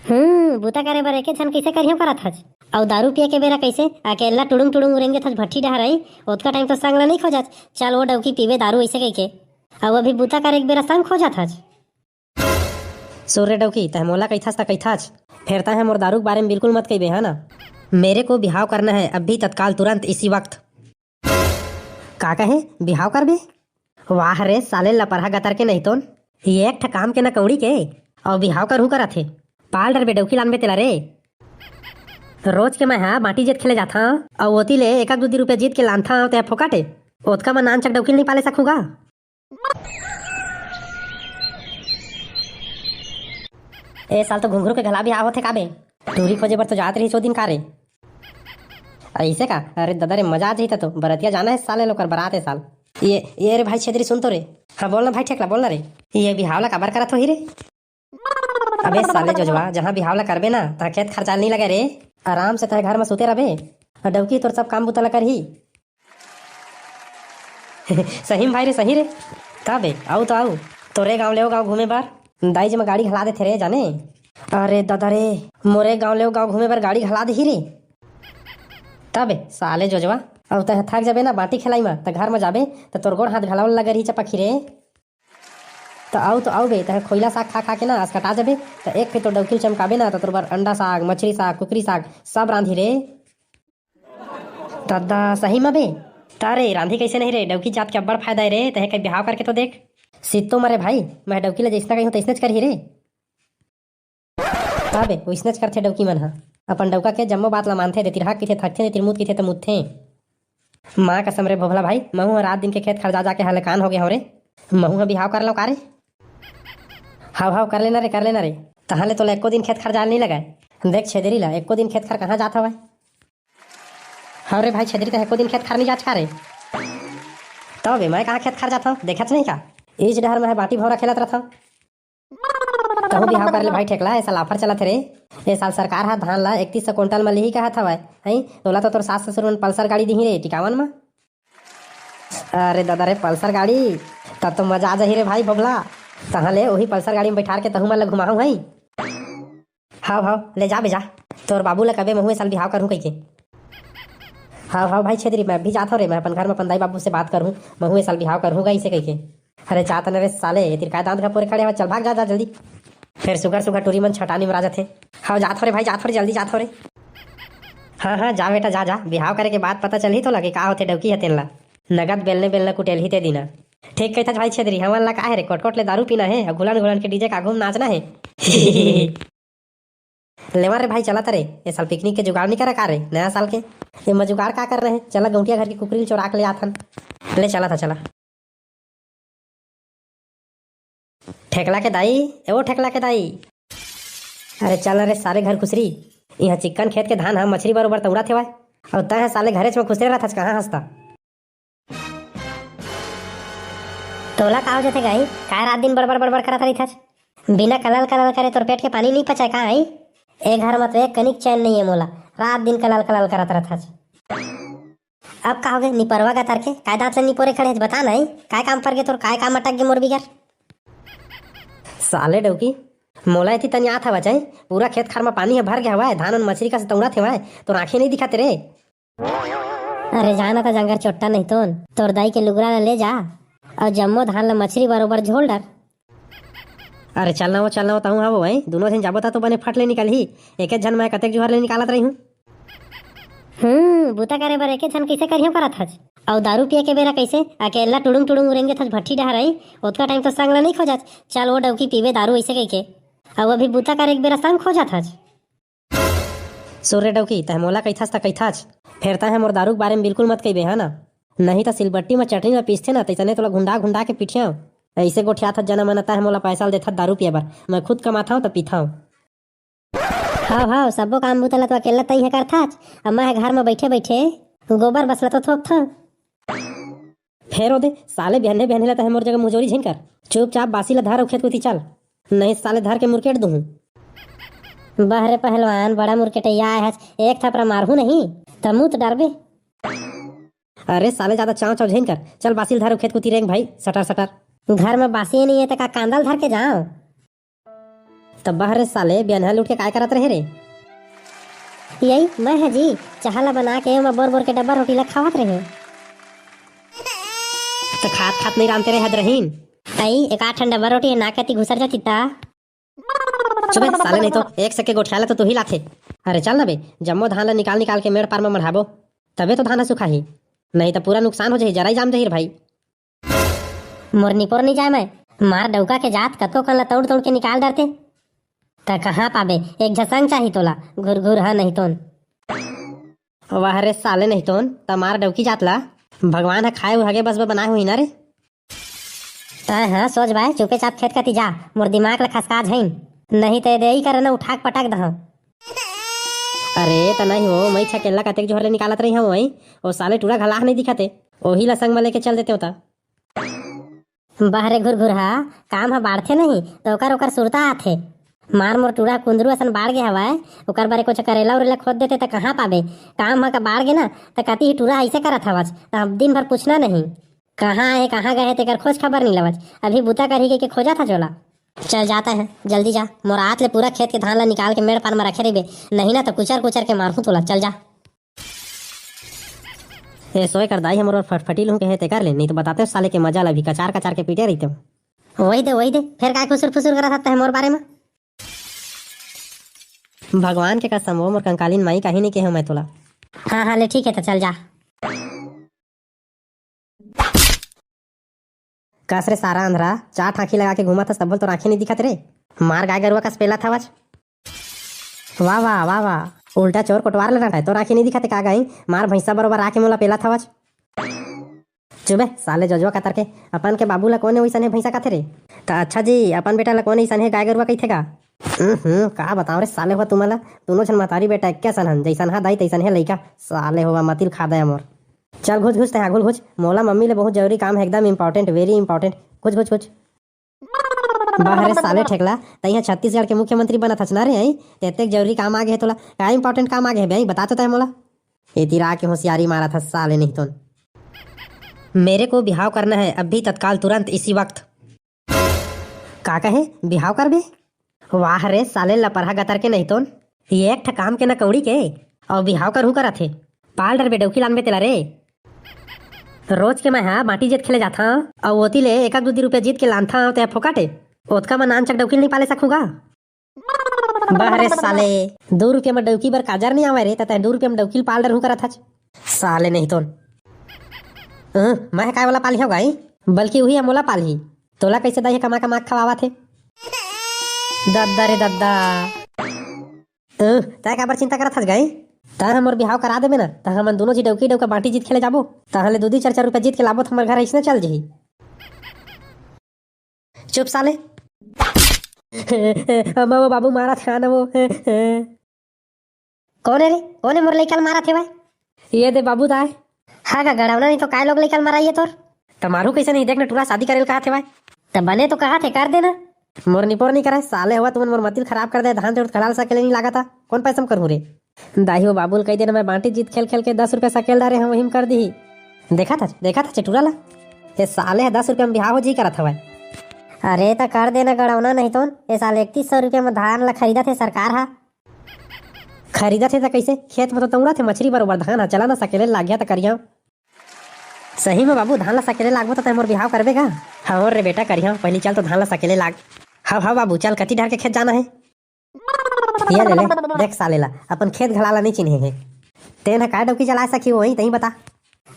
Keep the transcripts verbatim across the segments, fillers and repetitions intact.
हम्म, बूता करे बर एके झन कइसे करियो करत हच? अउ दारू पिए के बेरा कइसे अकेल्ला टुड़ुंग टुड़ुंग उरेंग देथच भट्ठी डहर आई? ओतका टाइम तो संग ल नइ खोजच। चल ओ डौकी पीबे दारू अइसे कहिके। अउ अभी बूता करे के बेरा संग खोजत हच। सुन रे डौकी, तह मोला कहिथस त कहिथच, फेर तह मोर दारू के बारे में बिल्कुल मत कहिबे, है ना? मेरे को बिहाव करना है अभी, तत्काल, तुरंत, इसी वक्त। का कहे? बिहाव करबे? वाह रे साले लपरहा गतर के नहीं तोन, ये एक ठा काम के न कौड़ी के, अउ बिहाव करहूं करत हे। पाल डरबे डौकी लानबे तेला रे। रोज के मैं हा बांटी जेत खेले जाथंव, अउ ओती ले एक आध दू दी रुपया जीत के लानथंव, ते फोकट ए। ओतका म नानचक डौकी ल नहीं पाले सकहूं गा। ए साल तो घुंघरू के घला बिहाव होथे का बे? टूरी खोजे बर तो जात रहिस ओ दिन का रे? अइसे का? अरे ददा रे, मजा आ जाही त तो। बरतिया जाना हे साले लोकर बरात ए साल। ये, ये रे भाई छेदरी, सुन तो रे। हाँ बोल ना भाई ठेकला, बोल ना रे। ये बिहाव ला काबर करत होही रे? अबे साले जोजवा, जहाँ बिहाव ला करबे ना, तहाँ खेत खरचाल नहीं लगे रे। आराम से तहाँ घर में सुते रहबे, अउ डौकी तोर सब काम बुता ला करही। सही में भाई रे, सही रे। तबे आऊ तो आऊ, तोरे गांव ले ओ गांव घूमे बर। दाई जी में गाड़ी घला देथे रे जाने। अरे ददा रे, मोरे गांव ले ओ गांव घूमे बर गाड़ी घला देही रे। तबे साले जोजवा, अउ तह थक जाबे ना बांटी खेलाई में, त घर में जाबे त तोर गोड़ हाथ घलावल लगे रही चपखी रे। त आऊ तो आऊ बे, तह खोइला साग खा खा के ना असकटा जाबे। त एक फेर तो डौकी ल चमकाबे ना, त तोर बर अंडा साग, मछरी साग, कुकरी साग सब रांधी रे। ददा, सही म बे? त रे, रांधी कइसे नहीं रे? डौकी जात के अब्बड़ फायदा हे रे। तहे कहीं बिहाव करके तो देख। सित्तो मरे भाई, मैं डौकी ल जइसना कहिहूं तइसनेच करही रे। त बे, ओइसनेच करथे डौकी मन ह। अपन डौका के जम्मो बात ल मानथे, दे तिरहा किथे थकथे, दे तिरमुत किथे त मुतथे। माँ कसम रे भोभला भाई, महू ह रात दिन के खेत खर जा जाके हलेकान हो गे हव रे। महू ह बिहाव कर लव का रे? हाव हाव, कर लेना रे, कर लेना रे। तहाँ ले तोला एको दिन खेत खर जाल नहीं लगाए। देख छेदरी ला, एको दिन खेत खर कहाँ जात हवय? हव रे भाई छेदरी, तह एको दिन खेत खर नहीं जाच का रे? तब बे, मैं कहाँ खेत खर जात हव, देखत नहीं का? इस डहर में है बाटी भौरा खेलत रहत हव। तहूं बिहाव कर ले भाई ठेकला, ए साल offer चलत हे रे। ए साल सरकार ह धान ला इकतीस सौ कुंटल म लिही कहत हवय, हई? तोला तो तोर सास ससुर मन पल्सर गाड़ी दिही रे टिकावन म। अरे ददा रे, पल्सर गाड़ी, तब तो मजा आ जाही रे भाई भोभला। तहाँ ले ओही पल्सर गाड़ी में बैठार के तहूं मन ला घुमाहूं, हई? हाव हाव, ले जा बे जा। तोर बाबू ला कबे महू ए साल बिहाव करहूं कहिके। हाव हाव भाई छेदरी, मैं अभी जात हव रे, मैं अपन घर में अपन दाई बाबू से बात करहूं, महू ए साल बिहाव करहूं गा इसे कहिके। अरे जा त न रे साले, ये तीर काय दांत घपोरे खड़े हवय, चल भाग जा, जा जल्दी। फेर सुघर सुघर टूरी मन छटानी मरा जाथे। हाँ जात हो रे भाई, जात हो रे, जल्दी जात हो रे। हाँ हाँ जा बेटा, जा जा, बिहाव करे के बाद पता चलही तोला कि का होथे डौकी ह तेन ला। नगद बेलने बेलना कुटेलही ते दिना। ठीक कहिथच भाई छेदरी, हमन ला का हे रे, कोटकोट ले दारू पीना हे अउ घुलन घुलन के डीजे का आगू म नाचना हे। लेवा रे भाई, चला त रे, ए साल पिकनिक के जुगाड़ नहीं करा का रे, नया साल के? एमा जुगाड़ का करना हे, चला गौंटिया घर के कुकरी ल चोरा के ले आथन। ले चला था, चला। ठेकला के दाई, ए ओ ठेकला के दाई। अरे चल ना रे सारे घर खुसरी, इहाँ चिक्कन खेत के धान ह मछरी बरोबर तौड़त हेवय, अउ तैं ह साले घरेच म खुसरे रहथस, कहाँ हस त? तोला का हो जथे गाई? काय रात दिन बड़बड़ बड़बड़ करत रहिथस? बिना कलल कलल करे तोर पेट के पानी नहीं पचय का आई? ए घर म तो एक कनिक चैन नहीं है मोला, रात दिन कलल कलल करत रहथस। अब का होगे, निपरवा गतर के? काय दांत ले निपोरे खड़े हस, बता नहीं, काय काम पर गे तोर, काय काम अटक गे मोर बिगर? साले डौकी, मोला एती तनियात हवय, पूरा खेत खार म पानी ह भर गे हवय, धान उन मछरी कस तौड़त हेवय, तोर आंखें नहीं दिखाते रे? अरे जाना त जंगर चोट्टा नहीं तोन, तोर दाई के लुगरा ल ले जा, अउ जम्मो धान ल मछरी बरोबर झोल डर। अरे चलना वो, चलना वो, तहूँ हवो, हैं? दुनों झन जाबो त तो बने फट ले निकलही, एके झन मैं कतेक जुहर ले निकालत रही हूँ। हम्म, बूता करे बर एके झन कइसे करियो करत हच? अउ दारू पिए के बेरा कइसे अकेला टुड़ुंग टुड़ुंग उरेंगे थच भट्ठी डहर आई, ओतका टाइम तो संग ल नहीं खोजच। चल वो डौकी पीबे दारू अइसे कहिके। अउ अभी बूता करे के बेरा संग खोजत हच। सुन रे डौकी, तह मोला कहिथस त कहिथच, फेर तह मोर दारू के बारे में बिल्कुल मत कहिबे, है ना? नहीं त सिलबट्टी म चटनी ल पीसथे ना, तइसने तोला घुंडा घुंडा के पीठियाव। अइसे गोठियाथस जना मन, तह मोला पैसा ल देथस दारू पिए बर, मैं खुद कमाथव त पीथव। हाव हाव, सब्बो काम बूता ल तो अकेला तइहे करथच, अब मैं ह घर म बइठे बइठे गोबर बसला तो थोकथव। फेर ओदे, साले बिहन्ने बिहन्ने ल तह मोर जगह मुजोरी झिन कर, चुपचाप बासी ल धर अउ खेत कोती चल, नहीं साले धर के मुरकेट दूहूं। बहरे पहलवान, बड़ा मुरकेटैया आय हच, एक थपरा मारहूं नहीं त मुत डरबे। अरे साले, जादा चाव चाव झिन कर, चल बासी ल धर अउ खेत कोती रेंग भाई, सटर सटर। घर म बासी नहीं है त का कांदा ल धर के जाव? त बहरे साले, बियनहा ले उठ के काय करत रहे रे? यही मैं ह जी, चाहा ला बना के ओमा बोर बोर के डब्बा रोटी ला खावत रहे। त खात खात नहीं रामते रे हद रहीन। तई एक आठ ठन डब्बा रोटी नाक कती घुसर जाती ता। चुप बे साले, नहीं तो एक सके गोठियाला तो तू ही लाथे। अरे चल ना बे, जम्मो धान ला निकाल निकाल के मेड़ पार में मढ़ाबो, तबे तो धान ह सुखाही, नहीं तो पूरा नुकसान हो जाही, जराई जाम जाही रे भाई। मोर निपोर नहीं जाए मैं, मार डौका के जात कतको कन ला तोड़ तोड़ के निकाल डरते। त कहाँ पाबे, एक झसंग चाही तोला, घुर घुर हा नहीं तोन। वाह रे साले नहीं तोन, त मार डौकी जात ला भगवान ह खाए उहागे बस बर बनाए हुई ना रे। तय हाँ सोच भाई, चुपे चाप खेत कती जा, मोर दिमाग ला खसका झइन, नहीं ते देई कर न उठाक पटक दहा। अरे त नहीं हो, मई छकेल्ला कतेक जोहर ले निकालत रही हूँ वही, ओ साले टूरा घलाह नहीं दिखते, ओही ला संग में लेके चल देते होता। बहरे घुरघुरहा, काम ह बाढ़थे नहीं त ओकर ओकर सुरता आथे। मार मोर टूरा कुंदरू असन बाढ़ गे हवय, ओकर बारे कुछ करेला उरेला खोद देते त कहाँ पाबे? काम ह का बाढ़ गे ना, त कती ही टूरा ऐसे करत हवच, त अब दिन भर पूछना नहीं। कहाँ हे, कहाँ गए हे, तेकर खोज खबर नहीं लवच। अभी बुता करही के, के खोजत हच ओला। चल जाता है, जल्दी जा, मोर आत ले पूरा खेत के धान ला निकाल के मेड़ पार में रखे रहिबे, नहीं ना तो कुचर कुचर के मारहूँ तोला। चल जा। ए सोए कर दाई, हमर फटफटी लूँ कहे ते कर ले, नहीं तो बताते साले के मजा ला भी कचार कचार के पीटे रहिते। वही दे, वही दे, फिर काय खुसुर फुसुर करत हत मोर बारे में? भगवान के कसम, वो मोर कंकालीन माई, कहीं नहीं कहे मैं तोला। हाँ हाँ ले ठीक है, तो चल जा। कस रे सारा अंधरा, चार ठांखी लगा के घूमत हस, तब बोल तोर आंखी नहीं दिखत रे? मार गाय गरुआ कस पेलत हवच। वाह वाह वाह वाह, उल्टा चोर कोटवार ले डंटाए, तोर आंखी नहीं दिखत का गाई? मार भैंसा बरोबर आके मोला पेलत हवच। चुबे साले जजुआ कतर के, अपन के बाबू ला कोने वैसन हे भैंसा कथे रे? त अच्छा जी, अपन बेटा ला कोने वैसन हे गाय गरुआ कहिथे गा? हम्म, का बताओ रे साले हो तुमन ला, दोनों झन महतारी बेटा एक्के असन हन, जैसन हा दाई तैसन हे लइका। साले हो मतिल खा दया मोर। चल घुच घुच, तैं हा घुल घुच, मोला मम्मी ले बहुत जरूरी काम है, एकदम important, very important। घुच घुच घुच। बाहरे साले ठेकला, तैं हा छत्तीसगढ़ के मुख्यमंत्री बनत हच ना रे, आई? तेतेक जरूरी काम आ गे हे तोला, का important काम आ गे हे बे, आई? बता तो तैं मोला। एती रा के होशियारी मारत हस साले नहीं तोन। मेरे को बिहाव करना है अभी, तत्काल, तुरंत, इसी वक्त। का कहे, बिहाव करबे? वाह रे साले लपरहा गतर के नहीं तोन, ये एक ठा काम के न कौड़ी के, अउ बिहाव करहूं करत हे। पाल डरबे डौकी लानबे तेला रे। रोज के मैं हा बांटी जीत खेले जाथंव, अउ ओती ले एक आध दू दी रुपया जीत के लानथंव, ते फोकट ए। ओतका म नानचक डौकी ल नहीं पाले सकहूं गा। बाह रे साले, दू रुपया म डौकी बर काजर नहीं आवय रे, त तैं दू रुपया म डौकी ल पाल डरहूं करत हच। साले नहीं तोन। अं, मैं काय वाला पाली हव गाई? बल्कि उही ह मोला पालही। तोला कैसे दाई ह कमा कमा के खवावत हे? दद्दा रे दद्दा। अं, तैं काबर चिंता करत हस गाई? तैं हमर बिहाव करा देबे ना, त हमन दोनों झी डौकी डौका बांटी जीत खेले जाबो। तहां ले दू दी चार चार रुपया जीत के लाबो, त हमर घर अइसने चल जही। चुप साले। अम्मा, वो बाबू मारत हे ना वो। कौन है रे? कौन है मोर लइका ल मारत हे भाई? ये दे बाबू दाय। हाँ का गड़ौना नहीं तो काय लोग लइका ल मारा ये तोर? त मारू कैसे नहीं, देख ना टूरा शादी करे ल कहत हे भाई। त बने तो कहत हे, कर देना। मोर निपोर नहीं करे, साले हवा तुमन मोर मतिल खराब कर दे, धान जोत खलाल सकेले नहीं लागत, कौन पैसा म करहूं रे? दाई हो बाबू ल कहि देना, मैं बांटी जीत खेल खेल के दस रुपया सकेल डारे हंव, वही म कर दिही। देखत हच, देखत हच टूरा ला। ए साले ह दस रुपया म बिहाव हो जी करत हवय। अरे त कर देना गड़ौना नहीं तोन, ए साल इकतीस सौ रुपया म धान ला खरीदत हे सरकार हा। खरीदत हे त कइसे? खेत म तो तौड़त हे मछरी बरोबर धान हा, चला ना सकेले लागिया त करिया। सही म बाबू, धान ला सकेले लागबो त तैं मोर बिहाव करबे का? हव रे बेटा, करिहा। पहिली चल तो धान ला सकेले लाग। हव, हव बाबू, चल, कति डहर के खेत जाना हे? ये ले ले, देख साले ला, अपन खेत घला ला नइ चिन्हे हे। तेन ह काय डौकी चलाय सकही, वही तही बता।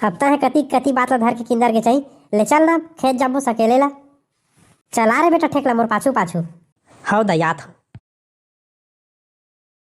अब तैं ह कति, कति बात ला धर के किंदर के चाही। ले चल ना, खेत जाबो सकेले ला। चला रे बेटा, ठेकला मोर पाछू पाछू। हव दयात।